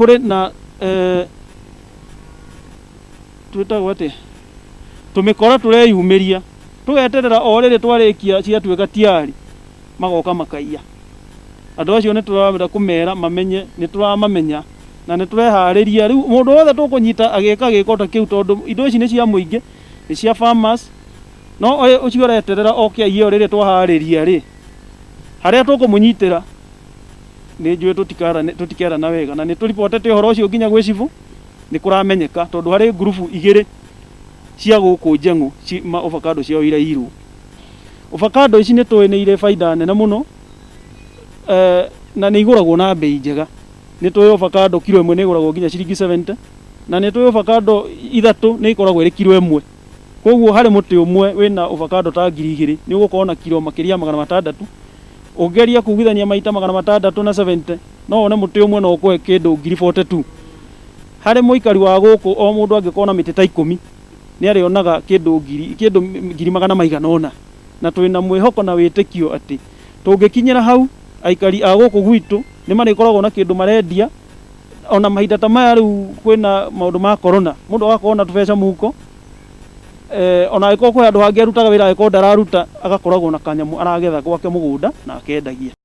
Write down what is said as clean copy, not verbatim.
Kũrĩ na eh, twĩtagwo atĩa tũmĩkora tũreyumĩria tũgeterera o rĩrĩ twarĩkia ciatuĩka tiari magoka makaiya. Andũ acio nĩ tũramenda kũmera mamenye nĩ tũramamenya na nĩ tũreharĩria rĩu mũndũ wothe tũkũnyita agĩka gĩko ta kĩu tondũ indo ici nĩ cia mũingĩ nĩ cia farmers no ũcio ũreterera oke aiye o rĩrĩ twaharĩria rĩ harĩa tũkũmũnyitĩra nĩ njũĩ tũtikerana wega na nĩ tũribotete ũhoro ũcio nginya gwĩ cibũ nĩ kũramenyeka tondũ harĩ ngurubu igĩrĩ cia gũkũ Njeng'ũ ma avocado ciao iraiyirwo. Avocado ici nĩ tũĩ nĩ irĩ baida nene mũno eh, na nĩ igũragwo na mbei njega. Nĩ tũĩ avocado kiro ĩmwe nĩ ĩgũragwo nginya ciringi 70 na nĩ tũĩ avocado ithatũ nĩ ikoragwo ĩrĩ kiro ĩmwe. Koguo harĩ mũtĩ ũmwe wĩna avocado ta 2000 nĩ ũgũkorwo na kiro makĩria ya 600. Ũngĩgeria kugithania maita 600 na 70 no wone mũtĩ ũmwe no ũkũhe kĩndũ 42,000. Harĩ mũikari wa gũkũ o mũndũ angĩkorwo na mĩtĩ ta ikũmi nĩ arĩonaga kĩndũ ngiri kĩndũ ngiri magana maigana ũna. Na twĩna mwĩhoko na wĩtĩkio atĩ tũngĩkinyĩra hau aikari a gũkũ gwitũ nĩ marĩkoragwo na kĩndũ marendia ona mahinda ta maya rĩu kwĩna maũndũ ma corona mũndũ agakorwo na tũbeca mũhuko eh, ona angĩkorwo kwĩ handũ hangĩ arutaga wĩra angĩkorwo ndararuta agakoragwo na kanyamũ aragetha gwake mũgũnda na akendagia.